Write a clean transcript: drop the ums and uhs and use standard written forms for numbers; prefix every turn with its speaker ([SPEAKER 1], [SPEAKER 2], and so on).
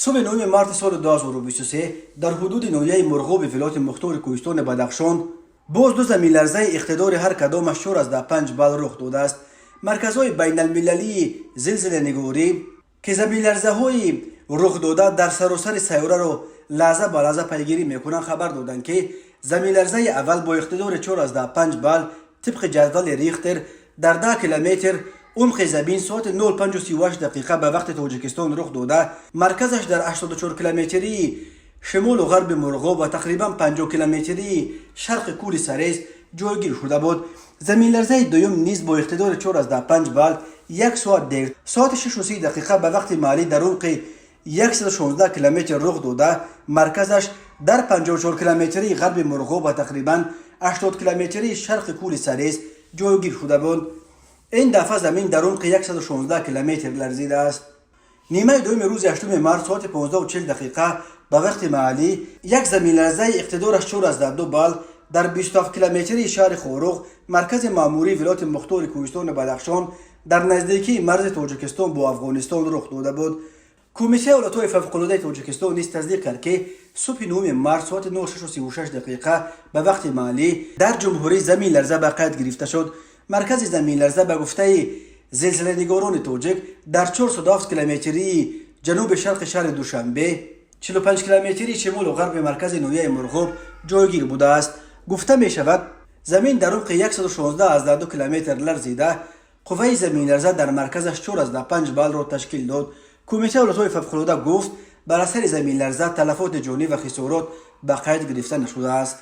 [SPEAKER 1] Субҳи 9 марти соли 2023 дар ҳудуди ноҳияи Мурғоби вилояти мухтори Кӯҳистони Бадахшон боз ду заминларзаи иқтидори ҳар кадомаш 4,5 балл рух додааст. Марказҳои байналмилалии зилзиланигорӣ, ки заминларзаҳои рухдода дар саросари сайёраро лаҳза ба лаҳза пайгирӣ мекунанд, хабар доданд, ки заминларзаи аввал бо иқтидори 4,5 балл тибқи ҷадвали Рихтер дар 10 километр умқи замин соати 05:38 дақиқа ба вақти Тоҷикистон рух дода, марказаш дар 84 километрии шимолу ғарби Мурғоб ва тақрибан 50 километрии шарқи кӯли Сарез ҷойгир шуда буд. Заминларзаи дуюм низ бо иқтидори 4,5 балл як соат дер, соати 6:30 дақиқа ба вақти маҳаллӣ, дар умқи 116 километр рух дода, марказаш дар 54 километрии ғарби Мурғоб ва тақрибан 80 километрии шарқи кӯли Сарез ҷойгир шуда буд. Ин дафъа замин дар умқи 116 километр ларзидааст. Нимаи дуюми рӯзи 8 март соати 15:40 дақиқа ба вақти маҳаллӣ як заминларзаи иқтидораш 4,2 балл дар 27 километрии шаҳри Хоруғ, маркази маъмурии вилояти мухтори Кӯҳистони Бадахшон, дар наздикии марзи Тоҷикистон бо Афғонистон рух дода буд. Кумитаи ҳолатҳои фавқулодаи Тоҷикистон низ тасдиқ кард, ки субҳи 9 март соати 06:36 дақиқа ба вақти маҳаллӣ дар ҷумҳурӣ заминларза ба қайд гирифта шуд. Маркази заминларза, ба гуфтаи зилзиланигорони тоҷик, дар 407 километрии ҷануби шарқи шаҳри Душанбе, 45 километрии шимолу ғарби маркази ноҳияи Мурғоб ҷойгир будааст. Гуфта мешавад, замин дар умқи 116,2 километр ларзида, қувваи заминларза дар марказаш 4,5 баллро ташкил дод. Кумитаи ҳолатҳои фавқулода гуфт, бар асари заминларза талафоти ҷонӣ ва хисорот ба қайд гирифта нашудааст.